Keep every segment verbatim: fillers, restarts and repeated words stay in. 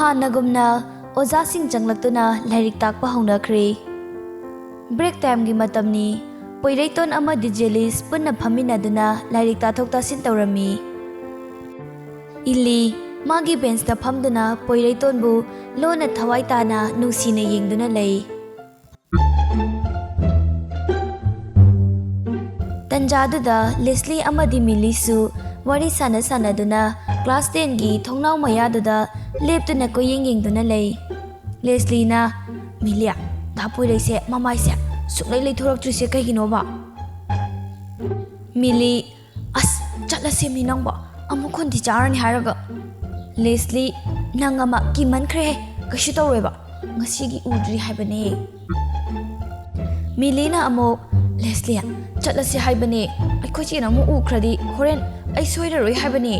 ꯍꯥꯟꯅꯒꯨꯝꯅ ꯑꯣꯖꯥꯁꯤꯡ ꯆꯪꯂꯛꯇꯨꯅ ꯂꯥꯏꯔꯤꯛ ꯇꯥꯛꯄ ꯍꯧꯅꯈ꯭ꯔꯦ꯫ ꯕ꯭ꯔꯦꯛ ꯇꯥꯏꯝꯒꯤ ꯃꯇꯝꯅꯤ꯫ ꯄꯣꯏꯔꯩꯇꯣꯟ ꯑꯃꯗꯤ ꯖꯦꯂꯤꯁ ꯄꯨꯟꯅ ꯐꯝꯃꯤꯟꯅꯗꯨꯅ ꯂꯥꯏꯔꯤꯛ ꯇꯥꯊꯣꯛ ꯇꯥꯁꯤꯟ ꯇꯧꯔꯝꯃꯤ꯫ ꯏꯂꯤ ꯃꯥꯒꯤ ꯕꯦꯟꯁꯇ ꯐꯝꯗꯨꯅ ꯄꯣꯏꯔꯩꯇꯣꯟꯕꯨ ꯂꯣꯟꯅ ꯊꯋꯥꯏ ꯇꯥꯅ ꯅꯨꯡꯁꯤꯅ ꯌꯦꯡꯗꯨꯅ ꯂꯩ꯫ ꯇꯟꯖꯥꯗꯨꯗ ꯂꯦꯁꯂꯤ ꯑꯃꯗꯤ ꯃꯤꯂꯤꯁꯨ ꯋꯥꯔꯤ ꯁꯥꯟꯅ ꯁꯥꯟꯅꯗꯨꯅ ꯀ꯭ꯂꯥꯁ ꯇꯦꯟꯒꯤ ꯊꯣꯡꯅꯥꯎ ꯃꯌꯥꯗꯨꯗ ꯂꯦꯞꯇꯨꯅ ꯀꯣꯏꯌꯦꯡ ꯌꯦꯡꯗꯨꯅ ꯂꯩ꯫ ꯂꯦꯁꯂꯤꯅ, "ꯃꯤꯂꯤ, ꯗꯥ ꯄꯣꯏꯔꯩꯁꯦ ꯃꯃꯥꯏꯁꯦ ꯁꯨꯛꯂꯩ ꯂꯩꯊꯣꯔꯛꯇ꯭ꯔꯤꯁꯦ ꯀꯩꯒꯤꯅꯣꯕ?" ꯃꯤꯂꯤ, "ꯑꯁ, ꯆꯠꯂꯁꯦ ꯃꯤ ꯅꯪꯕꯣ, ꯑꯃꯨꯛ ꯈꯣꯟꯊꯤ ꯆꯥꯔꯅꯤ ꯍꯥꯏꯔꯒ꯫" ꯂꯦꯁꯂꯤ, "ꯅꯪ ꯑꯃ ꯀꯤꯃꯟꯈ꯭ꯔꯦꯍꯦ, ꯀꯩꯁꯨ ꯇꯧꯔꯣꯏꯕ, ꯉꯁꯤꯒꯤ ꯎꯗ꯭ꯔꯤ ꯍꯥꯏꯕꯅꯦ꯫" ꯃꯤꯂꯤꯅ ꯑꯃꯨꯛ, "ꯂꯦꯁꯂꯤ, ꯆꯠꯂꯁꯦ ꯍꯥꯏꯕꯅꯦ, ꯑꯩꯈꯣꯏ ꯆꯦꯅ ꯑꯃꯨꯛ ꯎꯈ꯭ꯔꯗꯤ ꯍꯣꯔꯦꯟ ꯑꯩ ꯁꯣꯏꯔꯔꯣꯏ ꯍꯥꯏꯕꯅꯦ꯫"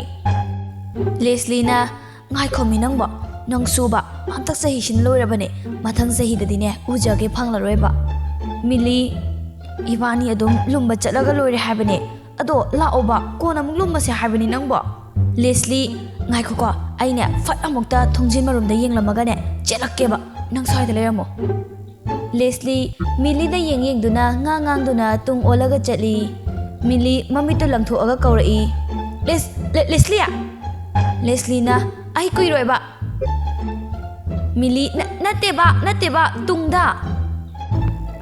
ꯂꯦꯁꯂꯤꯅ, "ꯉꯥꯏꯈꯣꯃꯤ ꯅꯪꯕꯣ, ꯅꯪꯁꯨꯕ, ꯍꯟꯗꯛ ꯆꯍꯤꯁꯤꯅ ꯂꯣꯏꯔꯕꯅꯦ, ꯃꯊꯪ ꯆꯍꯤꯗꯗꯤꯅꯦ ꯎꯖꯒꯦ ꯐꯪꯂꯔꯣꯏꯕ꯫" ꯃꯤꯂꯤ, "ꯏꯕꯥꯅꯤ ꯑꯗꯨꯝ ꯂꯨꯝꯕ ꯆꯠꯂꯒ ꯂꯣꯏꯔꯦ ꯍꯥꯏꯕꯅꯦ, ꯑꯗꯣ ꯂꯥꯛꯑꯣꯕ, ꯀꯣꯟꯅ ꯑꯃꯨꯛ ꯂꯨꯝꯃꯁꯦ ꯍꯥꯏꯕꯅꯤ ꯅꯪꯕꯣ꯫" ꯂꯦꯁꯂꯤ, "ꯉꯥꯏꯈꯣꯀꯣ, ꯑꯩꯅꯦ ꯐꯠ ꯑꯃꯨꯛꯇ ꯊꯣꯡꯖꯤꯟ ꯃꯔꯨꯝꯗ ꯌꯦꯡꯂꯝꯃꯒꯅꯦ ꯆꯦꯜꯂꯛꯀꯦꯕ, ꯅꯪ ꯁ꯭ꯋꯥꯏꯗ ꯂꯩꯔꯝꯃꯣ꯫" ꯂꯦꯁꯂꯤ ꯃꯤꯂꯤꯗ ꯌꯦꯡ ꯌꯦꯡꯗꯨꯅ ꯉꯥꯡ ꯉꯥꯡꯗꯨꯅ ꯇꯨꯡ ꯑꯣꯜꯂꯒ ꯆꯠꯂꯤ꯫ ꯃꯤꯂꯤ ꯃꯃꯤꯠꯇꯨ ꯂꯪꯊꯣꯛꯑꯒ ꯀꯧꯔꯛꯏ, "ꯂꯦꯁ-, ꯂꯦ-, ꯂꯦꯁꯂꯤ!" ꯂꯦꯁꯂꯤꯅ, "ꯑꯩ ꯀꯨꯏꯔꯣꯏꯕ꯫" ꯃꯤꯂꯤ, "ꯅ-, ꯅꯠꯇꯦꯕ, ꯅꯠꯇꯦꯕ, ꯇꯨꯡꯗ!"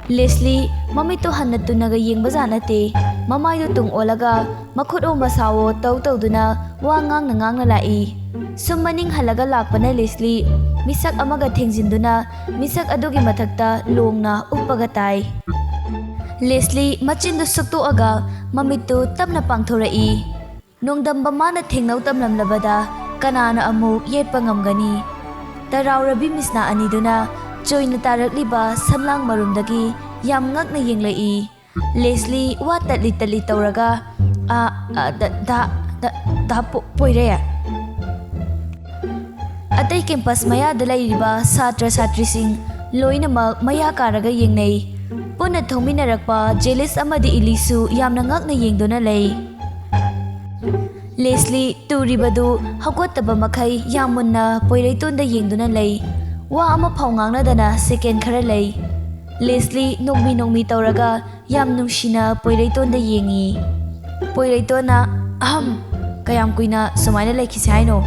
ꯂꯦꯁꯂꯤ ꯃꯃꯤꯠꯇꯨ ꯍꯟꯅ ꯇꯨꯅꯒ ꯌꯦꯡꯕꯖꯥꯠ ꯅꯠꯇꯦ꯫ ꯃꯃꯥꯏꯗꯨ ꯇꯨꯡ ꯑꯣꯜꯂꯒ ꯃꯈꯨꯠ ꯑꯣ ꯃꯁꯥꯋꯣ ꯇꯧ ꯇꯧꯗꯨꯅ ꯋꯥ ꯉꯥꯡꯅ ꯉꯥꯡꯅ ꯂꯥꯛꯏ꯫ ꯁꯨꯝ ꯃꯅꯤꯡ ꯍꯜꯂꯒ ꯂꯥꯛꯄꯅ ꯂꯦꯁꯂꯤ ꯃꯤꯁꯛ ꯑꯃꯒ ꯊꯦꯡꯖꯤꯟꯗꯨꯅ ꯃꯤꯁꯛ ꯑꯗꯨꯒꯤ ꯃꯊꯛꯇ ꯂꯣꯡꯅ ꯎꯞꯄꯒ ꯇꯥꯏ꯫ ꯂꯦꯁꯂꯤ ꯃꯆꯤꯟꯗꯨ ꯁꯨꯛꯇꯣꯛꯑꯒ ꯃꯃꯤꯠꯇꯨ ꯇꯞꯅ ꯄꯥꯡꯊꯣꯔꯛꯏ꯫ ꯅꯣꯡꯗꯝꯕ ꯃꯥꯅ ꯊꯦꯡꯅꯧ ꯇꯝꯂꯝꯂꯕꯗ ꯀꯅꯥꯅ ꯑꯃꯨꯛ ꯌꯦꯠꯄ ꯉꯝꯒꯅꯤ? ꯇꯔꯥꯎꯔꯕꯤ ꯃꯤꯁꯅꯥ ꯑꯅꯤꯗꯨꯅ ꯆꯣꯏꯅ ꯇꯥꯔꯛꯂꯤꯕ ꯁꯝꯂꯥꯡ ꯃꯔꯨꯝꯗꯒꯤ ꯌꯥꯝ ꯉꯛꯅ ꯌꯦꯡꯂꯛꯏ꯫ ꯂꯦꯁꯂꯤ ꯋꯥ ꯇꯠꯂꯤ ꯇꯠꯂꯤ ꯇꯧꯔꯒ, "ꯑ, ꯑ, ꯗ-, ꯗ-, ꯗ-, ꯗꯥ ꯄꯣ-, ꯄꯣꯏꯔꯦ?" ꯑꯇꯩ ꯀꯦꯝꯄꯁ ꯃꯌꯥꯗ ꯂꯩꯔꯤꯕ ꯁꯥꯇ꯭ꯔ ꯁꯥꯇ꯭ꯔꯤꯁꯤꯡ ꯂꯣꯏꯅꯃꯛ ꯃꯌꯥ ꯀꯥꯔꯒ ꯌꯦꯡꯅꯩ꯫ ꯄꯨꯟꯅ ꯊꯧꯃꯤꯟꯅꯔꯛꯄ ꯖꯦꯂꯤꯁ ꯑꯃꯗꯤ ꯏꯂꯤꯁꯨ ꯌꯥꯝꯅ ꯉꯛꯅ ꯌꯦꯡꯗꯨꯅ ꯂꯩ꯫ ꯂꯦꯁꯂꯤ ꯇꯨꯔꯤꯕꯗꯨ ꯍꯧꯒꯠꯇꯕ ꯃꯈꯩ ꯌꯥꯝ ꯃꯨꯟꯅ ꯄꯣꯏꯔꯩꯇꯣꯟꯗ ꯌꯦꯡꯗꯨꯅ ꯂꯩ꯫ ꯋꯥ ꯑꯃꯐꯥꯎ ꯉꯥꯡꯅꯗꯅ ꯁꯦꯀꯦꯟ ꯈꯔ ꯂꯩ꯫ ꯂꯦꯁꯂꯤ ꯅꯣꯛꯃꯤ ꯅꯣꯛꯃꯤ ꯇꯧꯔꯒ ꯌꯥꯝ ꯅꯨꯡꯁꯤꯅ ꯄꯣꯏꯔꯩꯇꯣꯟꯗ ꯌꯦꯡꯉꯤ꯫ ꯄꯣꯏꯔꯩꯇꯣꯟꯅ, "ꯑꯍꯝ, ꯀꯌꯥꯝ ꯀꯨꯏꯅ ꯁꯨꯃꯥꯏꯅ ꯂꯩꯈꯤꯁꯦ ꯍꯥꯏꯅꯣ?"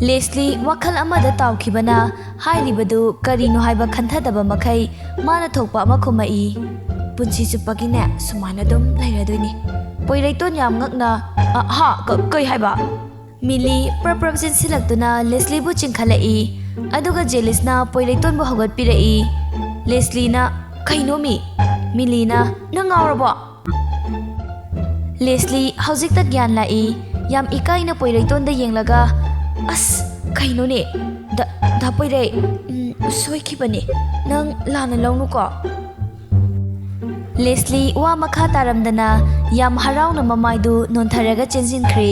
ꯂꯦꯁꯂꯤ ꯋꯥꯈꯜ ꯑꯃꯗ ꯇꯥꯎꯈꯤꯕꯅ ꯍꯥꯏꯔꯤꯕꯗꯨ ꯀꯔꯤꯅꯣ ꯍꯥꯏꯕ ꯈꯟꯊꯗꯕ ꯃꯈꯩ ꯃꯥꯅ ꯊꯣꯛꯄ ꯑꯃ ꯈꯨꯝꯃꯛꯏ꯫ "ꯄꯨꯟꯁꯤ ꯆꯨꯞꯄꯒꯤꯅꯦ ꯁꯨꯃꯥꯏꯅ ꯑꯗꯨꯝ ꯂꯩꯔꯗꯣꯏꯅꯤ꯫" ꯄꯣꯏꯔꯩꯇꯣꯟ ꯌꯥꯝ ꯉꯛꯅ, "ꯑ, ꯍꯥ, ꯀ-, ꯀꯩ ꯍꯥꯏꯕ?" ꯃꯤꯂꯤ ꯄ꯭ꯔꯞ ꯄ꯭ꯔꯞ ꯆꯦꯟꯁꯤꯜꯂꯛꯇꯨꯅ ꯂꯦꯁꯂꯤꯕꯨ ꯆꯤꯡꯈꯠꯂꯛꯏ꯫ ꯑꯗꯨꯒ ꯖꯦꯂꯤꯁꯅ ꯄꯣꯏꯔꯩꯇꯣꯟꯕꯨ ꯍꯧꯒꯠꯄꯤꯔꯛꯏ꯫ ꯂꯦꯁꯂꯤꯅ, "ꯀꯩꯅꯣꯃꯤ?" ꯃꯤꯂꯤꯅ, "ꯅꯪ ꯉꯥꯎꯔꯕꯣ?" ꯂꯦꯁꯂꯤ ꯍꯧꯖꯤꯛꯇ ꯒ꯭ꯌꯥꯟ ꯂꯥꯛꯏ꯫ ꯌꯥꯝ ꯏꯀꯥꯏꯅ ꯄꯣꯏꯔꯩꯇꯣꯟꯗ ꯌꯦꯡꯂꯒ, "ꯑꯁ, ꯀꯩꯅꯣꯅꯦ? ꯗ, ꯗꯥ ꯄꯣꯏꯔꯩ, ꯎꯝ, ꯁꯣꯏꯈꯤꯕꯅꯦ꯫ ꯅꯪ ꯂꯥꯟꯅ ꯂꯧꯅꯨꯀꯣ꯫" ꯂꯦꯁꯂꯤ ꯋꯥ ꯃꯈꯥ ꯇꯥꯔꯝꯗꯅ ꯌꯥꯝ ꯍꯔꯥꯎꯅ ꯃꯃꯥꯏꯗꯨ ꯅꯣꯟꯊꯔꯒ ꯆꯦꯟꯁꯤꯟꯈ꯭ꯔꯦ꯫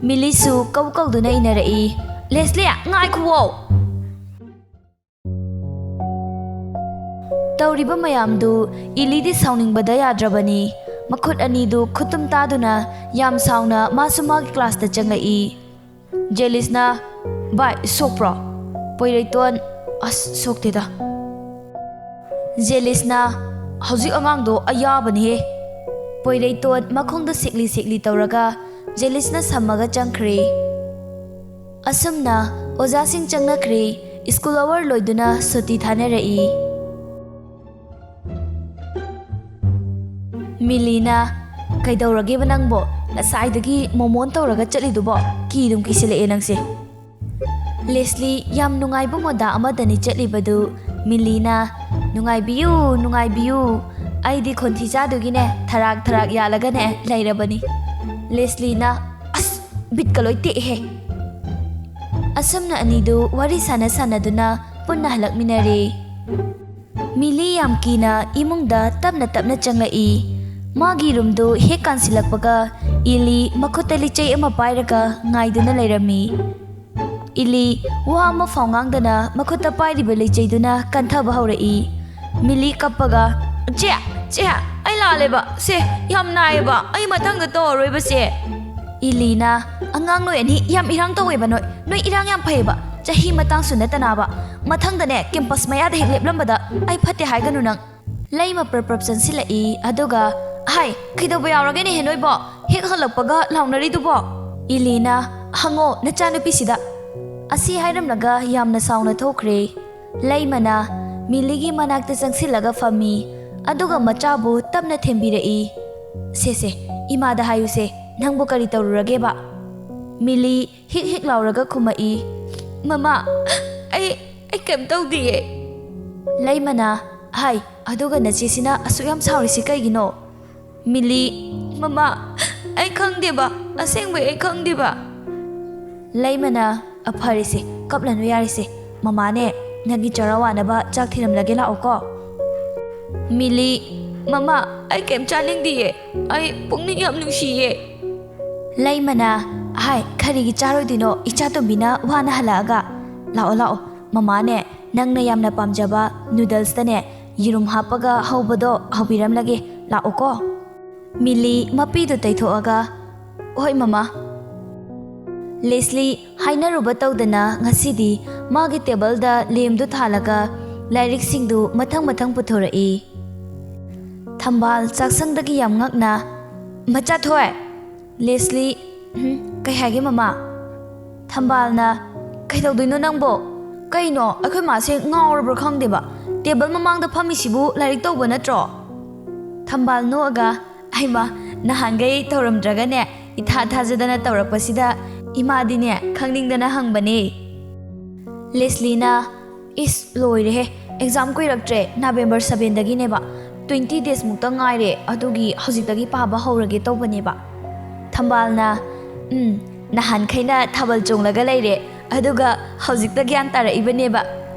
ꯃꯤꯂꯤꯁꯨ ꯀꯧ ꯀꯧꯗꯨꯅ ꯏꯟꯅꯔꯛꯏ꯫ "ꯂꯦꯁꯂꯤ, ꯉꯥꯏꯈꯨꯋꯣ!" ꯇꯧꯔꯤꯕ ꯃꯌꯥꯝꯗꯨ ꯏꯂꯤꯗꯤ ꯁꯥꯎꯅꯤꯡꯕꯗ ꯌꯥꯗ꯭ꯔꯕꯅꯤ꯫ ꯃꯈꯨꯠ ꯑꯅꯤꯗꯨ ꯈꯨꯠꯇꯨꯝ ꯇꯥꯗꯨꯅ ꯌꯥꯝ ꯁꯥꯎꯅ ꯃꯥꯁꯨ ꯃꯥꯒꯤ ꯀ꯭ꯂꯥꯁꯇ ꯆꯪꯂꯛꯏ꯫ ꯖꯦꯂꯤꯁꯅ, "ꯚꯥꯏ, ꯁꯣꯛꯄ꯭ꯔꯣ?" ꯄꯣꯏꯔꯩꯇꯣꯟ, "ꯑꯁ, ꯁꯣꯛꯇꯦꯗ꯫" ꯖꯦꯂꯤꯁꯅ, "ꯍꯧꯖꯤꯛ ꯑꯉꯥꯡꯗꯣ ꯑꯌꯥꯕꯅꯤꯍꯦ꯫" ꯄꯣꯏꯔꯩꯇꯣꯟ ꯃꯈꯣꯡꯗꯣ ꯁꯤꯛꯂꯤ ꯁꯤꯛꯂꯤ ꯇꯧꯔꯒ ꯖꯦꯂꯤꯁꯅ ꯁꯝꯃꯒ ꯆꯪꯈ꯭ꯔꯦ꯫ ꯑꯁꯨꯝꯅ ꯑꯣꯖꯥꯁꯤꯡ ꯆꯪꯅꯈ꯭ꯔꯦ꯫ ꯁ꯭ꯀꯨꯜ ꯑꯋꯥꯔ ꯂꯣꯏꯗꯨꯅ ꯁꯨꯇꯤ ꯊꯥꯅꯔꯛꯏ꯫ ꯃꯤꯂꯤꯅ, "ꯀꯩꯗꯧꯔꯒꯦꯕ ꯅꯪꯕꯣ? ꯉꯁꯥꯏꯗꯒꯤ ꯃꯣꯃꯣꯟ ꯇꯧꯔꯒ ꯆꯠꯂꯤꯗꯨꯕꯣ? ꯀꯤꯗꯨꯝ ꯀꯤꯁꯤꯜꯂꯛꯑꯦ ꯅꯪꯁꯦ꯫" ꯂꯦꯁꯂꯤ ꯌꯥꯝ ꯅꯨꯡꯉꯥꯏꯕ ꯃꯣꯗꯥ ꯑꯃꯗꯅꯤ ꯆꯠꯂꯤꯕꯗꯨ꯫ ꯃꯤꯂꯤꯅ, "ꯅꯨꯡꯉꯥꯏꯕꯤꯌꯨ, ꯅꯨꯡꯉꯥꯏꯕꯤꯌꯨ꯫ ꯑꯩꯗꯤ ꯈꯣꯟꯊꯤ ꯆꯥꯗꯨꯒꯤꯅꯦ ꯊꯔꯥꯛ ꯊꯔꯥꯛ ꯌꯥꯜꯂꯒꯅꯦ ꯂꯩꯔꯕꯅꯤ꯫" ꯂꯦꯁꯂꯤꯅ, "ꯑꯁ, ꯕꯤꯠꯀ ꯂꯣꯏ ꯇꯦꯛꯑꯦꯍꯦ꯫" ꯑꯁꯨꯝꯅ ꯑꯅꯤꯗꯨ ꯋꯥꯔꯤ ꯁꯥꯟꯅ ꯁꯥꯟꯅꯗꯨꯅ ꯄꯨꯟꯅ ꯍꯜꯂꯛꯃꯤꯟꯅꯔꯦ꯫ ꯃꯤꯂꯤ ꯌꯥꯝ ꯀꯤꯅ ꯏꯃꯨꯡꯗ ꯇꯞꯅ ꯇꯞꯅ ꯆꯪꯂꯛꯏ꯫ ꯃꯥꯒꯤ ꯔꯨꯝꯗꯨ ꯍꯦꯛ ꯀꯥꯟꯁꯤꯜꯂꯛꯄꯒ ꯏꯂꯤ ꯃꯈꯨꯠꯇ ꯂꯤꯆꯩ ꯑꯃ ꯄꯥꯏꯔꯒ ꯉꯥꯏꯗꯨꯅ ꯂꯩꯔꯝꯃꯤ꯫ ꯏꯂꯤ ꯋꯥ ꯑꯃꯐꯥꯎ ꯉꯥꯡꯗꯅ ꯃꯈꯨꯠꯇ ꯄꯥꯏꯔꯤꯕ ꯂꯤꯆꯩꯗꯨꯅ ꯀꯟꯊꯕ ꯍꯧꯔꯛꯏ꯫ ꯃꯤꯂꯤ ꯀꯞꯄꯒ, "ꯆꯦ, ꯆꯦ, ꯑꯩ ꯂꯥꯜꯂꯦꯕ꯫ ꯁꯦ, ꯌꯥꯝ ꯅꯥꯏꯌꯦꯕ꯫ ꯑꯩ ꯃꯊꯪꯗ ꯇꯧꯔꯔꯣꯏꯕ, ꯆꯦ꯫" ꯏꯂꯤꯅ, "ꯑꯉꯥꯡ ꯅꯣꯏ ꯑꯅꯤ ꯌꯥꯝ ꯏꯔꯥꯡ ꯇꯧꯋꯦꯕ ꯅꯣꯏ꯫ ꯅꯣꯏ ꯏꯔꯥꯡ ꯌꯥꯝ ꯐꯩꯌꯦꯕ꯫ ꯆꯍꯤ ꯃꯇꯥꯡꯁꯨ ꯅꯠꯇꯅꯕ꯫ ꯃꯊꯪꯗꯅꯦ, ꯀꯦꯝꯄꯁ ꯃꯌꯥꯗ ꯍꯦꯛ ꯂꯦꯞꯂꯝꯕꯗ ꯑꯩ ꯐꯠꯇꯦ ꯍꯥꯏꯒꯅꯨ ꯅꯪ꯫" ꯂꯩꯃ ꯄ꯭ꯔꯞ ꯄ꯭ꯔꯞ ꯆꯪꯁꯤꯜꯂꯛꯏ, ꯑꯗꯨꯒ, "ꯍꯥꯏ, ꯀꯩꯗꯧꯕ ꯌꯥꯎꯔꯒꯦꯅꯦꯍꯦ ꯅꯣꯏꯕꯣ? ꯍꯦꯛ ꯍꯜꯂꯛꯄꯒ ꯂꯥꯎꯅꯔꯤꯗꯨꯕꯣ?" ꯏꯂꯤꯅ, "ꯍꯪꯉꯣ ꯅꯆꯥꯅꯨꯄꯤꯁꯤꯗ꯫" ꯑꯁꯤ ꯍꯥꯏꯔꯝꯂꯒ ꯌꯥꯝꯅ ꯁꯥꯎꯅ ꯊꯣꯛꯈ꯭ꯔꯦ꯫ ꯂꯩꯃꯅ ꯃꯤꯂꯤꯒꯤ ꯃꯅꯥꯛꯇ ꯆꯪꯁꯤꯜꯂꯒ ꯐꯝꯃꯤ, ꯑꯗꯨꯒ ꯃꯆꯥꯕꯨ ꯇꯞꯅ ꯊꯦꯝꯕꯤꯔꯛꯏ꯫ "ꯁꯦ ꯁꯦ, ꯏꯃꯥꯗ ꯍꯥꯏꯌꯨꯁꯦ, ꯅꯪꯕꯨ ꯀꯔꯤ ꯇꯧꯔꯨꯔꯒꯦꯕ?" ꯃꯤꯂꯤ ꯍꯤꯛ ꯍꯤꯛ ꯂꯥꯎꯔꯒ ꯈꯨꯝꯃꯛꯏ, "ꯃꯃꯥ, ꯑꯩ, ꯑꯩ ꯀꯩꯝ ꯇꯧꯗꯤꯌꯦ꯫" ꯂꯩꯃꯅ, "ꯍꯥꯏ, ꯑꯗꯨꯒ ꯅꯆꯦꯁꯤꯅ ꯑꯁꯨꯛ ꯌꯥꯝ ꯁꯥꯎꯔꯤꯁꯤ ꯀꯩꯒꯤꯅꯣ?" ꯃꯤꯂꯤ, "ꯃꯃꯥ, ꯑꯩ ꯈꯪꯗꯦꯕ, ꯑꯁꯦꯡꯕꯩ ꯑꯩ ꯈꯪꯗꯦꯕ꯫" ꯂꯩꯃꯅ, "ꯑ, ꯐꯔꯦꯁꯦ, ꯀꯞꯂꯅꯨ ꯌꯥꯔꯦꯁꯦ꯫ ꯃꯃꯥꯅꯦ, ꯅꯪꯒꯤ ꯆꯔꯥ ꯋꯥꯅꯕ ꯆꯥꯛ ꯊꯤꯔꯝꯂꯒꯦ, ꯂꯥꯛꯑꯣꯀꯣ꯫" ꯃꯤꯂꯤ, "ꯃꯃꯥ, ꯑꯩ ꯀꯩꯝ ꯆꯥꯅꯤꯡꯗꯤꯌꯦ꯫ ꯑꯩ ꯄꯨꯛꯅꯤꯡ ꯌꯥꯝ ꯅꯨꯡꯁꯤꯌꯦ꯫" ꯂꯩꯃꯅ, "ꯍꯥꯏ, ꯀꯔꯤꯒꯤ ꯆꯥꯔꯣꯏꯗꯣꯏꯅꯣ, ꯏꯆꯥ ꯇꯣꯝꯕꯤꯅ ꯋꯥꯅ ꯍꯜꯂꯛꯑꯒ? ꯂꯥꯛꯑꯣ, ꯂꯥꯛꯑꯣ, ꯃꯃꯥꯅꯦ, ꯅꯪꯅ ꯌꯥꯝꯅ ꯄꯥꯝꯖꯕ ꯅꯨꯗꯜꯁꯇꯅꯦ, ꯌꯦꯔꯨꯝ ꯍꯥꯞꯄꯒ ꯍꯧꯕꯗꯣ ꯍꯧꯕꯤꯔꯝꯂꯒꯦ, ꯂꯥꯛꯑꯣꯀꯣ꯫" ꯃꯤꯂꯤ ꯃꯄꯤꯗꯨ ꯇꯩꯊꯣꯛꯑꯒ, "ꯍꯣꯏ, ꯃꯃꯥ꯫" ꯂꯦꯁꯂꯤ ꯍꯥꯏꯅꯔꯨꯕ ꯇꯧꯗꯅ ꯉꯁꯤꯗꯤ ꯃꯥꯒꯤ ꯇꯦꯕꯜꯗ ꯂꯦꯝꯗꯨ ꯊꯥꯜꯂꯒ ꯂꯥꯏꯔꯤꯛꯁꯤꯡꯗꯨ ꯃꯊꯪ ꯃꯊꯪ ꯄꯨꯊꯣꯔꯛꯏ꯫ ꯊꯝꯕꯥꯜ ꯆꯥꯛꯁꯪꯗꯒꯤ ꯌꯥꯝ ꯉꯛꯅ, "ꯃꯆꯥꯊꯣꯏ!" ꯂꯦꯁꯂꯤ, "ꯎꯝ, ꯀꯩ ꯍꯥꯏꯒꯦ, ꯃꯃꯥ?" ꯊꯝꯕꯥꯜꯅ, "ꯀꯩꯗꯧꯗꯣꯏꯅꯣ ꯅꯪꯕꯣ? ꯀꯩꯅꯣ, ꯑꯩꯈꯣꯏ ꯃꯥꯁꯦ ꯉꯥꯎꯔꯕ꯭ꯔꯥ ꯈꯪꯗꯦꯕ꯫ ꯇꯦꯕꯜ ꯃꯃꯥꯡꯗ ꯐꯝꯃꯤꯁꯤꯕꯨ ꯂꯥꯏꯔꯤꯛ ꯇꯧꯕ ꯅꯠꯇ꯭ꯔꯣ?" ꯊꯝꯕꯥꯜ ꯅꯣꯛꯑꯒ, "ꯑꯩꯃ, ꯅꯍꯥꯟꯈꯩ ꯇꯧꯔꯝꯗ꯭ꯔꯒꯅꯦ, ꯏꯊꯥ ꯊꯥꯖꯗꯅ ꯇꯧꯔꯛꯄꯁꯤꯗ ꯏꯃꯥꯗꯤꯅꯦ, ꯈꯪꯅꯤꯡꯗꯅ ꯍꯪꯕꯅꯦ꯫" ꯂꯦꯁꯂꯤꯅ, "ꯏꯁ, ꯂꯣꯏꯔꯦꯍꯦ, ꯑꯦꯛꯖꯥꯝ ꯀꯨꯏꯔꯛꯇ꯭ꯔꯦ, ꯅꯕꯦꯝꯕꯔ ꯁꯕꯦꯟꯗꯒꯤꯅꯦꯕ, ꯇ꯭ꯋꯦꯟꯇꯤ ꯗꯦꯖꯃꯨꯛꯇ ꯉꯥꯏꯔꯦ, ꯑꯗꯨꯒꯤ ꯍꯧꯖꯤꯛꯇꯒꯤ ꯄꯥꯕ ꯍꯧꯔꯒꯦ ꯇꯧꯕꯅꯦꯕ꯫" ꯊꯝꯕꯥꯜꯅ, "ꯎꯝ, ꯅꯍꯥꯟꯈꯩꯅ ꯊꯥꯕꯜ ꯆꯣꯡꯂꯒ ꯂꯩꯔꯦ, ꯑꯗꯨꯒ ꯍꯧꯖꯤꯛꯇ ꯒ꯭ꯌꯥꯟ ꯇꯥꯔꯛꯏꯕꯅꯦꯕ꯫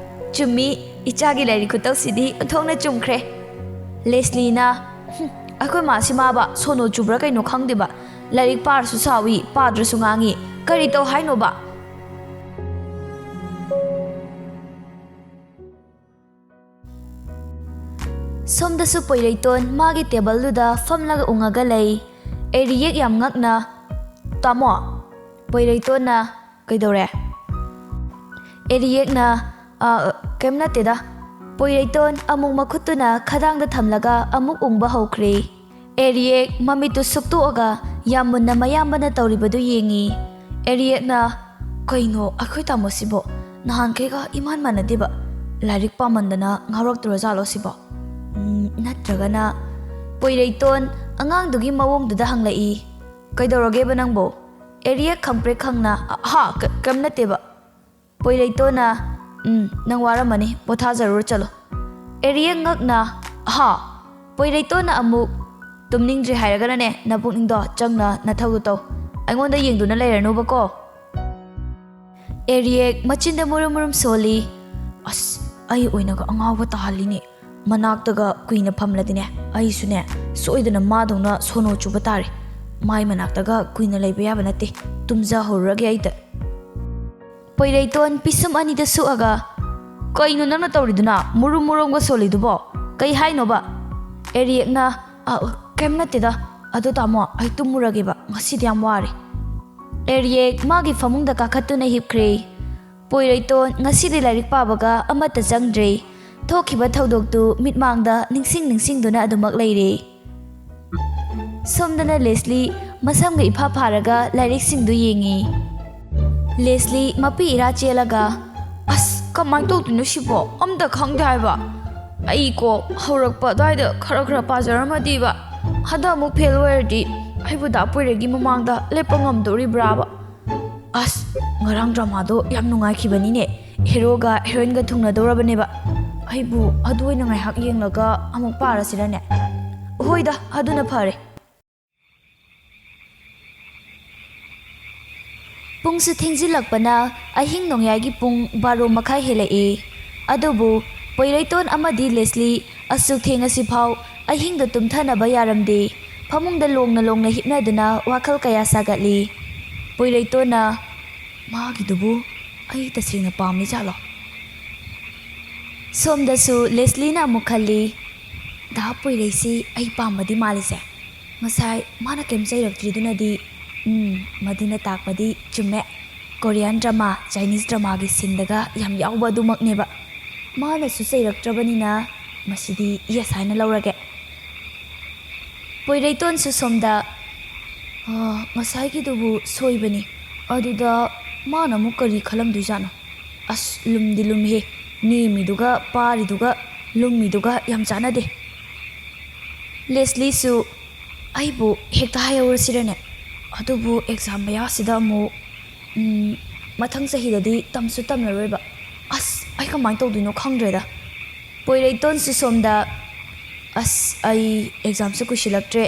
ꯆꯨꯝꯃꯤ, ꯏꯆꯥꯒꯤ ꯂꯥꯏꯔꯤꯛ ꯈꯨꯇꯧꯁꯤꯗꯤ ꯑꯣꯟꯊꯣꯛꯅ ꯆꯨꯝꯈ꯭ꯔꯦ꯫" ꯂꯦꯁꯂꯤꯅ, "ꯍꯨꯝ, ꯑꯩꯈꯣꯏ ꯃꯥꯁꯤ ꯃꯥꯕ ꯁꯣꯅꯣ ꯆꯨꯕ꯭ꯔꯥ ꯀꯩꯅꯣ ꯈꯪꯗꯦꯕ, ꯂꯥꯏꯔꯤꯛ ꯄꯥꯔꯁꯨ ꯁꯥꯎꯏ, ꯄꯥꯗ꯭ꯔꯁꯨ ꯉꯥꯡꯏ, ꯀꯔꯤ ꯇꯧ ꯍꯥꯏꯅꯣꯕ?" ꯁꯣꯝꯗꯁꯨ ꯄꯣꯏꯔꯩꯇꯣꯟ ꯃꯥꯒꯤ ꯇꯦꯕꯜꯗꯨꯗ ꯐꯝꯂꯒ ꯎꯪꯉꯒ ꯂꯩ꯫ ꯑꯦꯔꯤꯌꯦꯛ ꯌꯥꯝ ꯉꯛꯅ, ꯇꯥꯃꯣ, ꯄꯣꯏꯔꯩꯇꯣꯟꯅ, "ꯀꯩꯗꯧꯔꯦ?" ꯑꯦꯔꯤꯌꯦꯛꯅ, "ꯑ, ꯀꯩꯝ ꯅꯠꯇꯦꯗ꯫" ꯄꯣꯏꯔꯩꯇꯣꯟ ꯑꯃꯨꯛ ꯃꯈꯨꯠꯇꯨꯅ ꯈꯗꯥꯡꯗ ꯊꯝꯂꯒ ꯑꯃꯨꯛ ꯎꯪꯕ ꯍꯧꯈ꯭ꯔꯦ꯫ ꯑꯦꯔꯤꯌꯦꯛ ꯃꯃꯤꯠꯇꯨ ꯁꯨꯛꯇꯣꯛꯑꯒ ꯌꯥꯝ ꯃꯨꯟꯅ ꯃꯌꯥꯝꯕꯅ ꯇꯧꯔꯤꯕꯗꯨ ꯌꯦꯡꯉꯤ꯫ ꯑꯦꯔꯤꯌꯦꯛꯅ, "ꯀꯩꯅꯣ ꯑꯩꯈꯣꯏ ꯇꯥꯃꯣꯁꯤꯕꯣ? ꯅꯍꯥꯟꯈꯩꯒ ꯏꯃꯥꯟ ꯃꯥꯟꯅꯗꯦꯕ꯫ ꯂꯥꯏꯔꯤꯛ ꯄꯥꯃꯟꯗꯅ ꯉꯥꯎꯔꯛꯇ꯭ꯔꯖꯥꯠꯂꯣ ꯁꯤꯕꯣ? ꯎꯝ, ꯅꯠꯇ꯭ꯔꯒꯅ?" ꯄꯣꯏꯔꯩꯇꯣꯟ ꯑꯉꯥꯡꯗꯨꯒꯤ ꯃꯑꯣꯡꯗꯨꯗ ꯍꯪꯂꯛꯏ꯫ "ꯀꯩꯗꯧꯔꯒꯦꯕ ꯅꯪꯕꯣ?" ꯑꯦꯔꯤꯌꯦꯛ ꯈꯪꯄ꯭ꯔꯦꯛ ꯈꯪꯅ, "ꯍꯥ, ꯀ-, ꯀꯩꯝ ꯅꯠꯇꯦꯕ꯫" ꯄꯣꯏꯔꯩꯇꯣꯟꯅ, "ꯎꯝ, ꯅꯪ ꯋꯥꯔꯝꯃꯅꯤ, ꯄꯣꯊꯥꯖꯔꯨꯔꯣ ꯆꯠꯂꯣ꯫" ꯑꯦꯔꯤꯌꯦꯛ ꯉꯛꯅ, "ꯍꯥ?" ꯄꯣꯏꯔꯩꯇꯣꯟꯅ ꯑꯃꯨꯛ, "ꯇꯨꯝꯅꯤꯡꯗ꯭ꯔꯤ ꯍꯥꯏꯔꯒꯅꯅꯦ, ꯅꯄꯨꯛꯅꯤꯡꯗꯣ ꯆꯪꯅ ꯅꯊꯧꯗꯣ ꯇꯧ꯫ ꯑꯩꯉꯣꯟꯗ ꯌꯦꯡꯗꯨꯅ ꯂꯩꯔꯅꯨꯕꯀꯣ꯫" ꯑꯦꯔꯤꯌꯦꯛ ꯃꯆꯤꯟꯗ ꯃꯨꯔꯨꯝ ꯃꯨꯔꯨꯝ ꯁꯣꯜꯂꯤ꯫ "ꯑꯁ, ꯑꯩ ꯑꯣꯏꯅꯒ ꯑꯉꯥꯎꯕ ꯇꯥꯍꯜꯂꯤꯅꯦ꯫ ꯃꯅꯥꯛꯇꯒ ꯀꯨꯏꯅ ꯐꯝꯂꯗꯤꯅꯦ, ꯑꯩꯁꯨꯅꯦ, ꯁꯣꯏꯗꯅ ꯃꯥꯗꯧꯅ ꯁꯣꯅꯣ ꯆꯨꯕ ꯇꯥꯔꯦ꯫ ꯃꯥꯏ ꯃꯅꯥꯛꯇꯒ ꯀꯨꯏꯅ ꯂꯩꯕ ꯌꯥꯕ ꯅꯠꯇꯦ꯫ ꯇꯨꯝꯖꯍꯧꯔꯒꯦ ꯑꯩꯗ꯫" ꯄꯣꯏꯔꯩꯇꯣꯟ ꯄꯤꯁꯨꯝ ꯑꯅꯤꯗ ꯁꯨꯛꯑꯒ, "ꯀꯩꯅꯣ ꯅꯪꯅ ꯇꯧꯔꯤꯗꯨꯅ? ꯃꯨꯔꯨꯝ ꯃꯨꯔꯨꯝꯒ ꯁꯣꯜꯂꯤꯗꯨꯕꯣ? ꯀꯩ ꯍꯥꯏꯅꯣꯕ?" ꯑꯦꯔꯤꯌꯦꯛꯅ, "ꯑ, ꯀꯩꯝ ꯅꯠꯇꯦꯗ꯫ ꯑꯗꯣ ꯇꯥꯃꯣ, ꯑꯩ ꯇꯨꯝꯃꯨꯔꯒꯦꯕ꯫ ꯉꯁꯤꯗꯤ ꯌꯥꯝ ꯋꯥꯔꯦ꯫" ꯑꯦꯔꯤꯌꯦꯛ ꯃꯥꯒꯤ ꯐꯃꯨꯡꯗ ꯀꯥꯈꯠꯇꯨꯅ ꯍꯤꯞꯈ꯭ꯔꯦ꯫ ꯄꯣꯏꯔꯩꯇꯣꯟ ꯉꯁꯤꯗꯤ ꯂꯥꯏꯔꯤꯛ ꯄꯥꯕꯒ ꯑꯃꯠꯇ ꯆꯪꯗ꯭ꯔꯦ꯫ ꯊꯣꯛꯈꯤꯕ ꯊꯧꯗꯣꯛꯇꯨ ꯃꯤꯠꯃꯥꯡꯗ ꯅꯤꯡꯁꯤꯡ ꯅꯤꯡꯁꯤꯡꯗꯨꯅ ꯑꯗꯨꯃꯛ ꯂꯩꯔꯦ꯫ ꯁꯣꯝꯗꯅ ꯂꯦꯁꯂꯤ ꯃꯁꯝꯒ ꯏꯐꯥ ꯐꯥꯔꯒ ꯂꯥꯏꯔꯤꯛꯁꯤꯡꯗꯨ ꯌꯦꯡꯉꯤ꯫ ꯂꯦꯁꯂꯤ ꯃꯄꯤ ꯏꯔꯥ ꯆꯦꯜꯂꯒ, "ꯑꯁ, ꯀꯃꯥꯏꯅ ꯇꯧꯗꯣꯏꯅꯣ ꯁꯤꯕꯣ? ꯑꯝꯇ ꯈꯪꯗꯦ ꯍꯥꯏꯕ꯫ ꯑꯩ ꯀꯣ ꯍꯧꯔꯛꯄ ꯑꯗꯨꯋꯥꯏꯗ ꯈꯔ ꯈꯔ ꯄꯥꯖꯔꯝꯃꯗꯤꯕ, ꯍꯟꯗꯛ ꯑꯃꯨꯛ ꯐꯦꯜ ꯑꯣꯏꯔꯗꯤ ꯑꯩꯕꯨ ꯗꯥ ꯄꯣꯏꯔꯩꯒꯤ ꯃꯃꯥꯡꯗ ꯂꯦꯞꯄ ꯉꯝꯗꯣꯔꯤꯕ꯭ꯔꯥꯕ? ꯑꯁ, ꯉꯔꯥꯡ ꯗ꯭ꯔꯃꯥꯗꯣ ꯌꯥꯝ ꯅꯨꯡꯉꯥꯏꯈꯤꯕꯅꯤꯅꯦ꯫ ꯍꯦꯔꯣꯒ ꯍꯦꯔꯣꯏꯟꯒ ꯊꯨꯡꯅꯗꯧꯔꯕꯅꯦꯕ꯫ ꯑꯩꯕꯨ ꯑꯗꯨ ꯑꯣꯏꯅ ꯉꯥꯏꯍꯥꯛ ꯌꯦꯡꯂꯒ ꯑꯃꯨꯛ ꯄꯥꯔꯁꯤꯔꯅꯦ? ꯍꯣꯏꯗ, ꯑꯗꯨꯅ ꯐꯔꯦ꯫" ꯄꯨꯡꯁꯨ ꯊꯦꯡꯖꯤꯜꯂꯛꯄꯅ ꯑꯍꯤꯡ ꯅꯣꯡꯌꯥꯏꯒꯤ ꯄꯨꯡ ꯕꯥꯔꯣ ꯃꯈꯥꯏ ꯍꯦꯜꯂꯛꯏ꯫ ꯑꯗꯨꯕꯨ ꯄꯣꯏꯔꯩꯇꯣꯟ ꯑꯃꯗꯤ ꯂꯦꯁꯂꯤ ꯑꯁꯨꯛ ꯊꯦꯡꯉꯁꯤꯐꯥꯎ ꯑꯍꯤꯡꯗ ꯇꯨꯝꯊꯅꯕ ꯌꯥꯔꯝꯗꯦ꯫ ꯐꯃꯨꯡꯗ ꯂꯣꯡꯅ ꯂꯣꯡꯅ ꯍꯤꯞꯅꯗꯨꯅ ꯋꯥꯈꯜ ꯀꯌꯥ ꯁꯥꯒꯠꯂꯤ꯫ ꯄꯣꯏꯔꯩꯇꯣꯟꯅ, "ꯃꯥꯒꯤꯗꯨꯕꯨ ꯑꯩ ꯇꯁꯦꯡꯅ ꯄꯥꯝꯃꯤ ꯖꯥꯠꯂꯣ?" ꯁꯣꯝꯗꯁꯨ ꯂꯦꯁꯂꯤꯅ ꯑꯃꯨꯛ ꯈꯜꯂꯤ, "ꯗꯥ ꯄꯣꯏꯔꯩꯁꯤ ꯑꯩ ꯄꯥꯝꯕꯗꯤ ꯃꯥꯜꯂꯤꯁꯦ꯫ ꯉꯁꯥꯏ ꯃꯥꯅ ꯀꯩꯝ ꯆꯩꯔꯛꯇ꯭ꯔꯤꯗꯨꯅꯗꯤ ꯎꯝ, ꯃꯗꯨꯅ ꯇꯥꯛꯄꯗꯤ ꯆꯨꯝꯃꯦ꯫ ꯀꯣꯔꯤꯌꯥꯟ ꯗ꯭ꯔꯃꯥ, ꯆꯥꯏꯅꯤꯁ ꯗ꯭ꯔꯃꯥꯒꯤ ꯁꯤꯟꯗꯒ ꯌꯥꯝ ꯌꯥꯎꯕ ꯑꯗꯨꯃꯛꯅꯦꯕ꯫ ꯃꯥꯅꯁꯨ ꯆꯩꯔꯛꯇ꯭ꯔꯕꯅꯤꯅ ꯃꯁꯤꯗꯤ ꯌꯦꯁ ꯍꯥꯏꯅ ꯂꯧꯔꯒꯦ꯫ ꯄꯣꯏꯔꯩꯇꯣꯟꯁꯨ ꯁꯣꯝꯗ, "ꯑꯥ, ꯉꯁꯥꯏꯒꯤꯗꯨꯕꯨ ꯁꯣꯏꯕꯅꯤ꯫ ꯑꯗꯨꯗ ꯃꯥꯅ ꯑꯃꯨꯛ ꯀꯔꯤ ꯈꯜꯂꯝꯗꯣꯏꯖꯥꯠꯅꯣ? ꯑꯁ, ꯂꯨꯝꯗꯤ ꯂꯨꯝꯃꯤꯍꯦ꯫ ꯅꯦꯝꯃꯤꯗꯨꯒ ꯄꯥꯔꯤꯗꯨꯒ ꯂꯨꯝꯃꯤꯗꯨꯒ ꯌꯥꯝ ꯆꯥꯟꯅꯗꯦ꯫" ꯂꯦꯁꯂꯤꯁꯨ, "ꯑꯩꯕꯨ ꯍꯦꯛꯇ ꯍꯥꯏꯍꯧꯔꯁꯤꯔꯅꯦ? ꯑꯗꯨꯕꯨ ꯑꯦꯛꯖꯥꯝ ꯃꯌꯥꯁꯤꯗ ꯑꯃꯨꯛ, ꯎꯝ, ꯃꯊꯪ ꯆꯍꯤꯗꯗꯤ ꯇꯝꯁꯨ ꯇꯝꯂꯔꯣꯏꯕ꯫ ꯑꯁ, ꯑꯩ ꯀꯃꯥꯏꯅ ꯇꯧꯗꯣꯏꯅꯣ ꯈꯪꯗ꯭ꯔꯦꯗ꯫" ꯄꯣꯏꯔꯩꯇꯣꯟꯁꯨ ꯁꯣꯝꯗ, "ꯑꯁ, ꯑꯩ ꯑꯦꯛꯖꯥꯝꯁꯨ ꯀꯨꯏꯁꯤꯜꯂꯛꯇ꯭ꯔꯦ꯫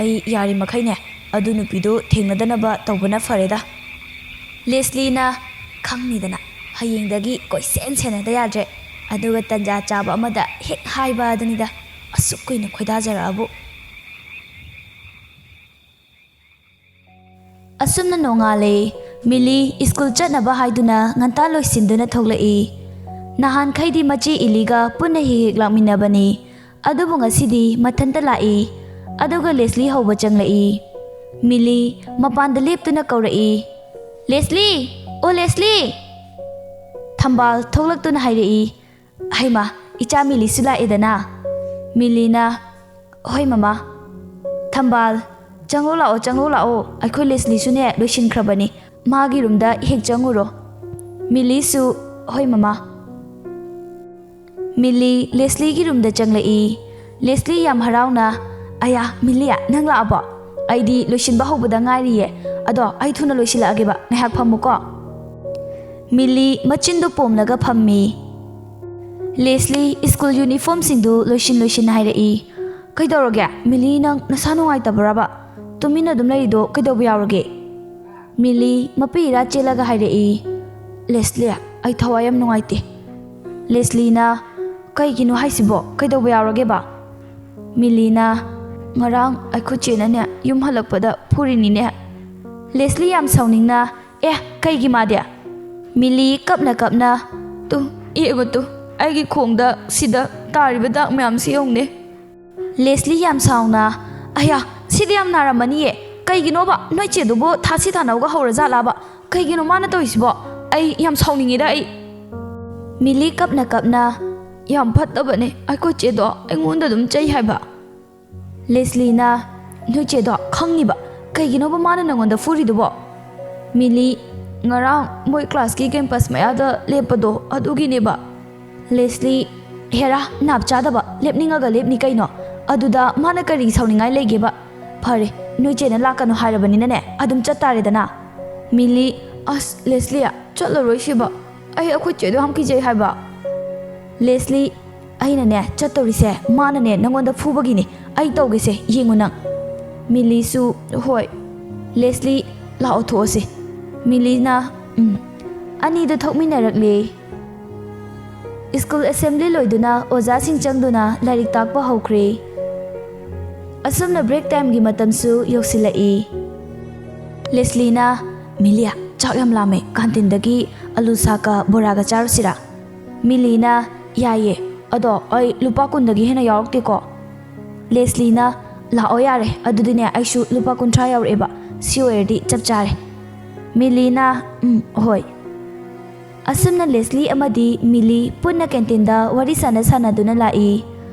ꯑꯩ ꯌꯥꯔꯤꯃꯈꯩꯅꯦ ꯑꯗꯨ ꯅꯨꯄꯤꯗꯣ ꯊꯦꯡꯅꯗꯅꯕ ꯇꯧꯕꯅ ꯐꯔꯦꯗ꯫" ꯂꯦꯁꯂꯤꯅ, "ꯈꯪꯅꯤꯗꯅ, ꯍꯌꯦꯡꯗꯒꯤ ꯀꯣꯏꯁꯦꯟ ꯁꯦꯟꯅꯗ ꯌꯥꯗ꯭ꯔꯦ꯫ ꯑꯗꯨꯒ ꯇꯟꯖꯥ ꯆꯥꯕ ꯑꯃꯗ ꯍꯦꯛ ꯍꯥꯏꯕ ꯑꯗꯨꯅꯤꯗ, ꯑꯁꯨꯛ ꯀꯨꯏꯅ ꯈꯣꯏꯗꯥꯖꯔꯛꯑꯕꯨ꯫" ꯑꯁꯨꯝꯅ ꯅꯣꯡꯉꯥꯜꯂꯦ꯫ ꯃꯤꯂꯤ ꯁ꯭ꯀꯨꯜ ꯆꯠꯅꯕ ꯍꯥꯏꯗꯨꯅ ꯉꯟꯇꯥ ꯂꯣꯏꯁꯤꯟꯗꯨꯅ ꯊꯣꯛꯂꯛꯏ꯫ ꯅꯍꯥꯟꯈꯩꯗꯤ ꯃꯆꯦ ꯏꯂꯤꯒ ꯄꯨꯟꯅ ꯍꯦꯛ ꯍꯦꯛ ꯂꯥꯛꯃꯤꯟꯅꯕꯅꯤ꯫ ꯑꯗꯨꯕꯨ ꯉꯁꯤꯗꯤ ꯃꯊꯟꯇ ꯂꯥꯛꯏ꯫ ꯑꯗꯨꯒ ꯂꯦꯁꯂꯤ ꯍꯧꯕ ꯆꯪꯂꯛꯏ꯫ ꯃꯤꯂꯤ ꯃꯄꯥꯟꯗ ꯂꯦꯞꯇꯨꯅ ꯀꯧꯔꯛꯏ, "ꯂꯦꯁꯂꯤ! ꯑꯣ ꯂꯦꯁꯂꯤ!" ꯊꯝꯕꯥꯜ ꯊꯣꯛꯂꯛꯇꯨꯅ ꯍꯥꯏꯔꯛꯏ, "ꯍꯩꯃꯥ, ꯏꯆꯥ ꯃꯤꯂꯤꯁꯨ ꯂꯥꯛꯑꯦꯗꯅ?" ꯃꯤꯂꯤꯅ, "ꯍꯣꯏ ꯃꯃꯥ꯫" ꯊꯝꯕꯥꯜ, "ꯆꯪꯂꯣ ꯂꯥꯛꯑꯣ, ꯆꯪꯂꯣ ꯂꯥꯛꯑꯣ, ꯑꯩꯈꯣꯏ ꯂꯦꯁꯂꯤꯁꯨꯅꯦ ꯂꯣꯏꯁꯤꯟꯈ꯭ꯔꯕꯅꯤ, ꯃꯥꯒꯤ ꯔꯨꯝꯗ ꯍꯦꯛ ꯆꯪꯉꯨꯔꯣ꯫" ꯃꯤꯂꯤꯁꯨ, "ꯍꯣꯏ ꯃꯃꯥ꯫" ꯃꯤꯂꯤ ꯂꯦꯁꯂꯤꯒꯤ ꯔꯨꯝꯗ ꯆꯪꯂꯛꯏ꯫ ꯂꯦꯁꯂꯤ ꯌꯥꯝ ꯍꯔꯥꯎꯅ, "ꯑꯌꯥ, ꯃꯤꯂꯤ, ꯅꯪ ꯂꯥꯛꯑꯕꯣ? ꯑꯩꯗꯤ ꯂꯣꯏꯁꯤꯟꯕ ꯍꯧꯕꯗ ꯉꯥꯏꯔꯤꯌꯦ꯫ ꯑꯗꯣ ꯑꯩ ꯊꯨꯅ ꯂꯣꯏꯁꯤꯜꯂꯛꯑꯒꯦꯕ, ꯉꯥꯏꯍꯥꯛ ꯐꯝꯃꯨꯀꯣ꯫" ꯃꯤꯂꯤ ꯃꯆꯤꯟꯗꯨ ꯄꯣꯝꯂꯒ ꯐꯝꯃꯤ꯫ ꯂꯦꯁꯂꯤ ꯁ꯭ꯀꯨꯜ ꯌꯨꯅꯤꯐꯣꯔꯝꯁꯤꯡꯗꯨ ꯂꯣꯏꯁꯤꯟ ꯂꯣꯏꯁꯤꯟ ꯍꯥꯏꯔꯛꯏ, "ꯀꯩꯗꯧꯔꯒꯦ? ꯃꯤꯂꯤ, ꯅꯪ ꯅꯁꯥ ꯅꯨꯡꯉꯥꯏꯇꯕ꯭ꯔꯕ? ꯇꯨꯃꯤꯟꯅ ꯑꯗꯨꯝ ꯂꯩꯔꯤꯗꯣ ꯀꯩꯗꯧꯕ ꯌꯥꯎꯔꯒꯦ?" ꯃꯤꯂꯤ ꯃꯄꯤ ꯏꯔꯥ ꯆꯦꯜꯂꯒ ꯍꯥꯏꯔꯛꯏ, "ꯂꯦꯁꯂꯤ, ꯑꯩ ꯊꯋꯥꯏ ꯌꯥꯝ ꯅꯨꯡꯉꯥꯏꯇꯦ꯫" ꯂꯦꯁꯂꯤꯅ, "ꯀꯩꯒꯤꯅꯣ ꯍꯥꯏꯁꯤꯕꯣ? ꯀꯩꯗꯧꯕ ꯌꯥꯎꯔꯒꯦꯕ?" ꯃꯤꯂꯤꯅ, "ꯉꯔꯥꯡ ꯑꯩꯈꯣꯏ ꯆꯦꯅꯅꯦ ꯌꯨꯝ ꯍꯜꯂꯛꯄꯗ ꯐꯨꯔꯤꯅꯤꯅꯦ꯫" ꯂꯦꯁꯂꯤ ꯌꯥꯝ ꯁꯥꯎꯅꯤꯡꯅ, "ꯑꯦ, ꯀꯩꯒꯤ ꯃꯥꯗꯤ?" ꯃꯤꯂꯤ ꯀꯞꯅ ꯀꯞꯅ, "ꯇꯨ, ꯌꯦꯡꯉꯨ ꯇꯨ, ꯑꯩꯒꯤ ꯈꯣꯡꯗ ꯁꯤꯗ ꯇꯥꯔꯤꯕ ꯗꯥꯛ ꯃꯌꯥꯝꯁꯤ ꯌꯦꯡꯉꯨꯅꯦ꯫" ꯂꯦꯁꯂꯤ ꯌꯥꯝ ꯁꯥꯎꯅ, "ꯑꯌꯥ, ꯁꯤꯗꯤ ꯌꯥꯝ ꯅꯥꯔꯝꯃꯅꯤꯌꯦ, "ꯀꯩꯒꯤꯅꯣꯕ? ꯅꯣꯏ ꯆꯦꯗꯨꯕꯨ ꯊꯥꯁꯤ ꯊꯥꯅꯧꯒ ꯍꯧꯔꯖꯥꯠꯂꯕ? ꯀꯩꯒꯤꯅꯣ ꯃꯥꯅ ꯇꯧꯔꯤꯁꯤꯕꯣ? ꯑꯩ ꯌꯥꯝ ꯁꯥꯎꯅꯤꯡꯉꯤꯗ ꯑꯩ!" ꯃꯤꯂꯤ ꯀꯞꯅ ꯀꯞꯅ, "ꯌꯥꯝ ꯐꯠꯇꯕꯅꯦ ꯑꯩꯈꯣꯏ ꯆꯦꯗꯣ, ꯑꯩꯉꯣꯟꯗ ꯑꯗꯨꯝ ꯆꯩ ꯍꯥꯏꯕ꯫" ꯂꯦꯁꯂꯤꯅ, "ꯅꯣꯏ ꯆꯦꯗꯣ ꯈꯪꯅꯤꯕ? ꯀꯩꯒꯤꯅꯣꯕ ꯃꯥꯅ ꯅꯪꯉꯣꯟꯗ ꯐꯨꯔꯤꯗꯨꯕꯣ?" ꯃꯤꯂꯤ, "ꯉꯔꯥꯡ ꯃꯣꯏ ꯀ꯭ꯂꯥꯁꯀꯤ ꯀꯦꯝꯄꯁ ꯃꯌꯥꯗ ꯂꯦꯞꯄꯗꯣ ꯑꯗꯨꯒꯤꯅꯦꯕ꯫" ꯂꯦꯁꯂꯤ, "ꯍꯦꯔꯥ, ꯅꯥꯞ ꯆꯥꯗꯕ, ꯂꯦꯞꯅꯤꯡꯉꯒ ꯂꯦꯞꯅꯤ ꯀꯩꯅꯣ? ꯑꯗꯨꯗ ꯃꯥꯅ ꯀꯔꯤ ꯁꯥꯎꯅꯤꯡꯉꯥꯏ ꯂꯩꯒꯦꯕ? ꯐꯔꯦ, ꯅꯣꯏ ꯆꯦꯅ ꯂꯥꯛꯀꯅꯨ ꯍꯥꯏꯔꯕꯅꯤꯅꯅꯦ, ꯑꯗꯨꯝ ꯆꯠꯇꯥꯔꯦꯗꯅ꯫" ꯃꯤꯂꯤ, "ꯑꯁ ꯂꯦꯁꯂꯤ, ꯆꯠꯂꯔꯣꯏꯁꯤꯕ, ꯑꯩ ꯑꯩꯈꯣꯏ ꯆꯦꯗꯣ ꯌꯥꯝ ꯀꯤꯖꯩ ꯍꯥꯏꯕ꯫" ꯂꯦꯁꯂꯤ, "ꯑꯩꯅꯅꯦ ꯆꯠꯇꯧꯔꯤꯁꯦ, ꯃꯥꯅꯅꯦ ꯅꯪꯉꯣꯟꯗ ꯐꯨꯕꯒꯤꯅꯤ, ꯑꯩ ꯇꯧꯒꯦꯁꯦ, ꯌꯦꯡꯉꯨ ꯅꯪ꯫" ꯃꯤꯂꯤꯁꯨ, "ꯍꯣꯏ꯫" ꯂꯦꯁꯂꯤ, "ꯂꯥꯛꯑꯣ ꯊꯣꯛꯑꯁꯤ꯫" ꯃꯤꯂꯤꯅ, "ꯎꯝ꯫" ꯑꯅꯤꯗꯨ ꯊꯣꯛꯃꯤꯟꯅꯔꯛꯂꯦ꯫ ꯁ꯭ꯀꯨꯜ ꯑꯦꯁꯦꯝꯕ꯭ꯂꯤ ꯂꯣꯏꯗꯨꯅ ꯑꯣꯖꯥꯁꯤꯡ ꯆꯪꯗꯨꯅ ꯂꯥꯏꯔꯤꯛ ꯇꯥꯛꯄ ꯍꯧꯈ꯭ꯔꯦ꯫ ꯑꯁꯨꯝꯅ ꯕ꯭ꯔꯦꯛ ꯇꯥꯏꯝꯒꯤ ꯃꯇꯝꯁꯨ ꯌꯧꯁꯤꯜꯂꯛꯏ꯫ ꯂꯦꯁꯂꯤꯅ, "ꯃꯤꯂꯤꯌꯥ, ꯆꯥꯛ ꯌꯥꯝ ꯂꯥꯝꯃꯦ, ꯀꯥꯟꯇꯤꯟꯗꯒꯤ ꯑꯂꯨ ꯁꯥꯛꯀ ꯕꯣꯔꯥꯒ ꯆꯥꯔꯨꯁꯤꯔꯥ?" ꯃꯤꯂꯤꯅ, "ꯌꯥꯏꯌꯦ, ꯑꯗꯣ ꯑꯩ ꯂꯨꯄꯥ ꯀꯨꯟꯗꯒꯤ ꯍꯦꯟꯅ ꯌꯥꯎꯔꯛꯇꯦꯀꯣ꯫" ꯂꯦꯁꯂꯤꯅ, "ꯂꯥꯛꯑꯣ ꯌꯥꯔꯦ, ꯑꯗꯨꯗꯤꯅꯦ ꯑꯩꯁꯨ ꯂꯨꯄꯥ ꯀꯨꯟꯊ꯭ꯔꯥ ꯌꯥꯎꯔꯛꯑꯦꯕ, ꯁꯤ ꯑꯣꯏꯔꯗꯤ ꯆꯞ ꯆꯥꯔꯦ꯫" ꯃꯤꯂꯤꯅ, "ꯎꯝ, ꯍꯣꯏ꯫" ꯑꯁꯨꯝꯅ ꯂꯦꯁꯂꯤ ꯑꯃꯗꯤ ꯃꯤꯂꯤ ꯄꯨꯟꯅ ꯀꯦꯟꯇꯤꯟꯗ ꯋꯥꯔꯤ ꯁꯥꯟꯅ ꯁꯥꯟꯅꯗꯨꯅ ꯂꯥꯛꯏ꯫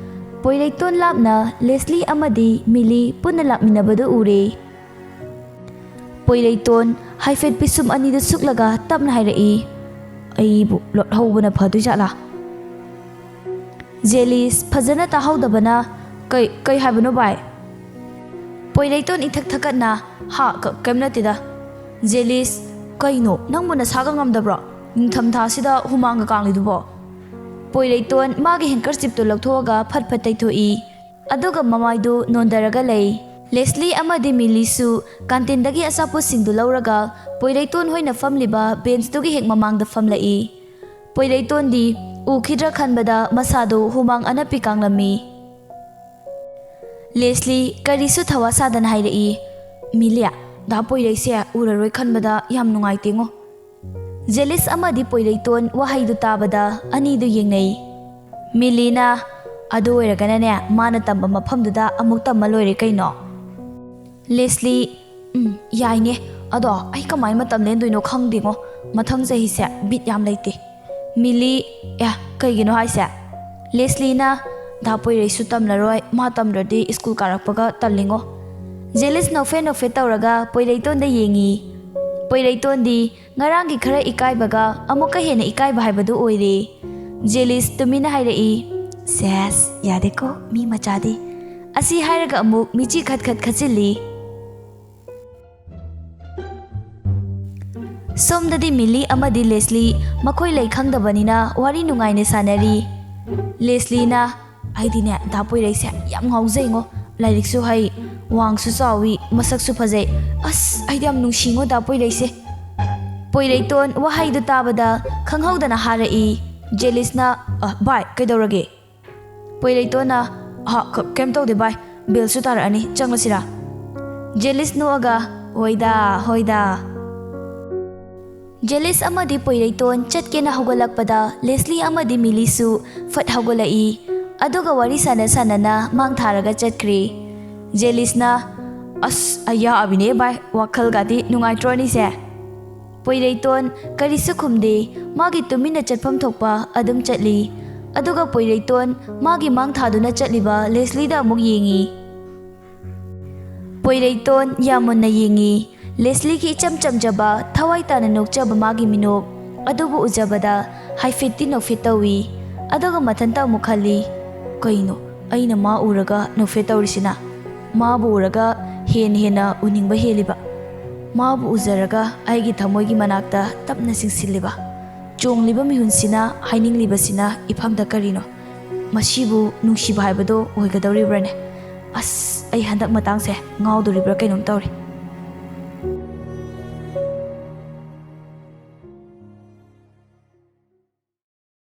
ꯄꯣꯏꯔꯩꯇꯣꯟ ꯂꯥꯞꯅ ꯂꯦꯁꯂꯤ ꯑꯃꯗꯤ ꯃꯤꯂꯤ ꯄꯨꯟꯅ ꯂꯥꯛꯃꯤꯟꯅꯕꯗꯨ ꯎꯔꯦ꯫ ꯄꯣꯏꯔꯩꯇꯣꯟ ꯍꯥꯏꯐꯦꯠ ꯄꯤꯁꯨꯝ ꯑꯅꯤꯗꯨ ꯁꯨꯛꯂꯒ ꯇꯞꯅ ꯍꯥꯏꯔꯛꯏ, "ꯑꯩꯕꯨ ꯂꯣꯠꯍꯧꯕꯅ ꯐꯗꯣꯏꯖꯥꯠꯂꯥ?" ꯖꯦꯂꯤꯁ ꯐꯖꯅ ꯇꯥꯍꯧꯗꯕꯅ, "ꯀꯩ, ꯀꯩ ꯍꯥꯏꯕꯅꯣ ꯚꯥꯏ?" ꯄꯣꯏꯔꯩꯇꯣꯟ ꯏꯊꯛ ꯊꯛꯀꯠꯅ, "ꯍꯥ, ꯀ-, ꯀꯩꯝ ꯅꯠꯇꯦꯗ꯫" ꯖꯦꯂꯤꯁ, "ꯀꯩꯅꯣ, ꯅꯪꯕꯨ ꯅꯁꯥꯒ ꯉꯝꯗꯕ꯭ꯔꯣ? ꯅꯤꯡꯊꯝꯊꯥꯁꯤꯗ ꯍꯨꯃꯥꯡꯒ ꯀꯥꯡꯂꯤꯗꯨꯕꯣ?" ꯄꯣꯏꯔꯩꯇꯣꯟ ꯃꯥꯒꯤ ꯍꯦꯡꯀꯔꯆꯤꯞꯇꯨ ꯂꯧꯊꯣꯛꯑꯒ ꯐꯠ ꯐꯠ ꯇꯩꯊꯣꯛꯏ꯫ ꯑꯗꯨꯒ ꯃꯃꯥꯏꯗꯨ ꯅꯣꯟꯗꯔꯒ ꯂꯩ꯫ ꯂꯦꯁꯂꯤ ꯑꯃꯗꯤ ꯃꯤꯂꯤꯁꯨ ꯀꯥꯟꯇꯤꯟꯗꯒꯤ ꯑꯆꯥꯄꯣꯠꯁꯤꯡꯗꯨ ꯂꯧꯔꯒ ꯄꯣꯏꯔꯩꯇꯣꯟ ꯍꯣꯏꯅ ꯐꯝꯂꯤꯕ ꯕꯦꯟꯁꯇꯨꯒꯤ ꯍꯦꯛ ꯃꯃꯥꯡꯗ ꯐꯝꯂꯛꯏ꯫ ꯄꯣꯏꯔꯩꯇꯣꯟꯗꯤ ꯎꯈꯤꯗ꯭ꯔꯥ ꯈꯟꯕꯗ ꯃꯁꯥꯗꯨ ꯍꯨꯃꯥꯡ ꯑꯅꯞꯄꯤ ꯀꯥꯡꯂꯝꯃꯤ꯫ ꯂꯦꯁꯂꯤ ꯀꯔꯤꯁꯨ ꯊꯋꯥ ꯁꯥꯗꯅ ꯍꯥꯏꯔꯛꯏ, "ꯃꯤꯂꯤꯌꯥ, ꯗꯥ ꯄꯣꯏꯔꯩꯁꯦ ꯎꯔꯔꯣꯏ ꯈꯟꯕꯗ ꯌꯥꯝ ꯅꯨꯡꯉꯥꯏꯇꯦꯉꯣ꯫" ꯖꯦꯂꯤꯁ ꯑꯃꯗꯤ ꯄꯣꯏꯔꯩꯇꯣꯟ ꯋꯥꯍꯩꯗꯨ ꯇꯥꯕꯗ ꯑꯅꯤꯗꯨ ꯌꯦꯡꯅꯩ꯫ ꯃꯤꯂꯤꯅ, "ꯑꯗꯨ ꯑꯣꯏꯔꯒꯅꯅꯦ, ꯃꯥꯅ ꯇꯝꯕ ꯃꯐꯝꯗꯨꯗ ꯑꯃꯨꯛ ꯇꯝꯃ ꯂꯣꯏꯔꯦ ꯀꯩꯅꯣ?" ꯂꯦꯁꯂꯤ, ꯎꯝ, ꯌꯥꯏꯅꯦ꯫ ꯑꯗꯣ ꯑꯩ ꯀꯃꯥꯏ ꯃꯇꯝ ꯂꯦꯟꯗꯣꯏꯅꯣ ꯈꯪꯗꯦꯉꯣ꯫ ꯃꯊꯪ ꯆꯍꯤꯁꯦ ꯕꯤꯠ ꯌꯥꯝ ꯂꯩꯇꯦ꯫ ꯃꯤꯂꯤ, ꯑꯦ, ꯀꯩꯒꯤꯅꯣ ꯍꯥꯏꯁꯦ? ꯂꯦꯁꯂꯤꯅ ꯗꯥ ꯄꯣꯏꯔꯩꯁꯨ ꯇꯝꯂꯔꯣꯏ, ꯃꯥ ꯇꯝꯗ꯭ꯔꯗꯤ ꯁ꯭ꯀꯨꯜ ꯀꯥꯔꯛꯄꯒ ꯇꯜꯂꯤꯉꯣ꯫ ꯖꯦꯂꯤꯁ ꯅꯣꯛꯐꯦꯠ ꯅꯣꯛꯐꯦꯠ ꯇꯧꯔꯒ ꯄꯣꯏꯔꯩꯇꯣꯟꯗ ꯌꯦꯡꯉꯤ꯫ ꯄꯣꯏꯔꯩꯇꯣꯟꯗꯤ ꯉꯔꯥꯡꯒꯤ ꯈꯔ ꯏꯀꯥꯏꯕꯒ ꯑꯃꯨꯛꯀ ꯍꯦꯟꯅ ꯏꯀꯥꯏꯕ ꯍꯥꯏꯕꯗꯨ ꯑꯣꯏꯔꯦ꯫ ꯖꯦꯂꯤꯁ ꯇꯨꯃꯤꯟꯅ ꯍꯥꯏꯔꯛꯏ, "ꯁꯦꯁ, ꯌꯥꯗꯦꯀꯣ ꯃꯤ ꯃꯆꯥꯗꯤ"꯫ ꯑꯁꯤ ꯍꯥꯏꯔꯒ ꯑꯃꯨꯛ ꯃꯤꯆꯤ ꯈꯠ ꯈꯠ ꯈꯠꯆꯤꯜꯂꯤ꯫ ꯁꯣꯝꯗꯗꯤ ꯃꯤꯂꯤ ꯑꯃꯗꯤ ꯂꯦꯁꯂꯤ ꯃꯈꯣꯏ ꯂꯩ ꯈꯪꯗꯕꯅꯤꯅ ꯋꯥꯔꯤ ꯅꯨꯡꯉꯥꯏꯅ ꯁꯥꯟꯅꯔꯤ꯫ ꯂꯦꯁꯂꯤꯅ, "ꯑꯩꯗꯤꯅꯦ ꯗꯥ ꯄꯣꯏꯔꯩꯁꯦ ꯌꯥꯝ ꯉꯥꯎꯖꯩꯉꯣ꯫ ꯂꯥꯏꯔꯤꯛꯁꯨ ꯍꯩ, ꯋꯥꯡꯁꯨ ꯆꯥꯎꯏ, ꯃꯁꯛꯁꯨ ꯐꯖꯩ꯫ ꯑꯁ, ꯑꯩꯗꯤ ꯌꯥꯝ ꯅꯨꯡꯁꯤꯉꯣ ꯗꯥ ꯄꯣꯏꯔꯩꯁꯦ"꯫ ꯄꯣꯏꯔꯩꯇꯣꯟ ꯋꯥꯍꯩꯗꯨ ꯇꯥꯕꯗ ꯈꯪꯍꯧꯗꯅ ꯍꯥꯔꯛꯏ꯫ ꯖꯦꯂꯤꯁꯅ, "ꯑ, ꯚꯥꯏ, ꯀꯩꯗꯧꯔꯒꯦ?" ꯄꯣꯏꯔꯩꯇꯣꯟꯅ, "ꯑ, ꯀ-, ꯀꯩꯝ ꯇꯧꯗꯦ ꯚꯥꯏ, ꯕꯦꯜꯁꯨ ꯇꯥꯔꯛꯑꯅꯤ, ꯆꯪꯉꯁꯤꯔꯥ?" ꯖꯦꯂꯤꯁ ꯅꯣꯛꯑꯒ, "ꯍꯣꯏꯗ, ꯍꯣꯏꯗ"꯫ ꯖꯦꯂꯤꯁ ꯑꯃꯗꯤ ꯄꯣꯏꯔꯩꯇꯣꯟ ꯆꯠꯀꯦꯅ ꯍꯧꯒꯠꯂꯛꯄꯗ ꯂꯦꯁꯂꯤ ꯑꯃꯗꯤ ꯃꯤꯂꯤꯁꯨ ꯐꯠ ꯍꯧꯒꯠꯂꯛꯏ꯫ ꯑꯗꯨꯒ ꯋꯥꯔꯤ ꯁꯥꯟꯅ ꯁꯥꯟꯅꯅ ꯃꯥꯡ ꯊꯥꯔꯒ ꯆꯠꯈ꯭ꯔꯦ꯫ ꯖꯦꯂꯤꯁꯅ, "ꯑꯁ, ꯑꯌꯥꯕꯤꯅꯦ ꯚꯥꯏ, ꯋꯥꯈꯜꯒꯗꯤ ꯅꯨꯡꯉꯥꯏꯇ꯭ꯔꯣ ꯑꯅꯤꯁꯦ?" ꯄꯣꯏꯔꯩꯇꯣꯟ ꯀꯔꯤꯁꯨ ꯈꯨꯝꯗꯦ꯫ ꯃꯥꯒꯤ ꯇꯨꯃꯤꯟꯅ ꯆꯠꯐꯝ ꯊꯣꯛꯄ ꯑꯗꯨꯝ ꯆꯠꯂꯤ꯫ ꯑꯗꯨꯒ ꯄꯣꯏꯔꯩꯇꯣꯟ ꯃꯥꯒꯤ ꯃꯥꯡ ꯊꯥꯗꯨꯅ ꯆꯠꯂꯤꯕ ꯂꯦꯁꯂꯤꯗ ꯑꯃꯨꯛ ꯌꯦꯡꯉꯤ꯫ ꯄꯣꯏꯔꯩꯇꯣꯟ ꯌꯥꯝ ꯃꯨꯟꯅ ꯌꯦꯡꯉꯤ꯫ ꯂꯦꯁꯂꯤꯒꯤ ꯏꯆꯝ ꯆꯝꯖꯕ, ꯊꯋꯥꯏ ꯇꯥꯅ ꯅꯣꯛꯆꯕ ꯃꯥꯒꯤ ꯃꯤꯅꯣꯛ ꯑꯗꯨꯕꯨ ꯎꯖꯕꯗ ꯍꯥꯏꯐꯦꯠꯇꯤ ꯅꯣꯛꯐꯦꯠ ꯇꯧꯏ꯫ ꯑꯗꯨꯒ ꯃꯊꯟꯇ ꯑꯃꯨꯛ ꯈꯜꯂꯤ, "ꯀꯩꯅꯣ ꯑꯩꯅ ꯃꯥ ꯎꯔꯒ ꯅꯣꯛꯐꯦꯠ ꯇꯧꯔꯤꯁꯤꯅ? ꯃꯥꯕꯨ ꯎꯔꯒ ꯍꯦꯟꯅ ꯍꯦꯟꯅ ꯎꯅꯤꯡꯕ ꯍꯦꯜꯂꯤꯕ꯫ ꯃꯥꯕꯨ ꯎꯖꯔꯒ ꯑꯩꯒꯤ ꯊꯃꯣꯏꯒꯤ ꯃꯅꯥꯛꯇ ꯇꯞꯅ ꯆꯤꯡꯁꯤꯜꯂꯤꯕ꯫ ꯆꯣꯡꯂꯤꯕ ꯃꯤꯍꯨꯟꯁꯤꯅ ꯍꯥꯏꯅꯤꯡꯂꯤꯕꯁꯤꯅ ꯏꯐꯝꯗ ꯀꯔꯤꯅꯣ? ꯃꯁꯤꯕꯨ ꯅꯨꯡꯁꯤꯕ ꯍꯥꯏꯕꯗꯣ ꯑꯣꯏꯒꯗꯧꯔꯤꯕ꯭ꯔꯥꯅꯦ? ꯑꯁ, ꯑꯩ ꯍꯟꯗꯛ ꯃꯇꯥꯡꯁꯦ ꯉꯥꯎꯗꯣꯔꯤꯕ꯭ꯔꯥ ꯀꯩꯅꯣꯝ ꯇꯧꯔꯦ"꯫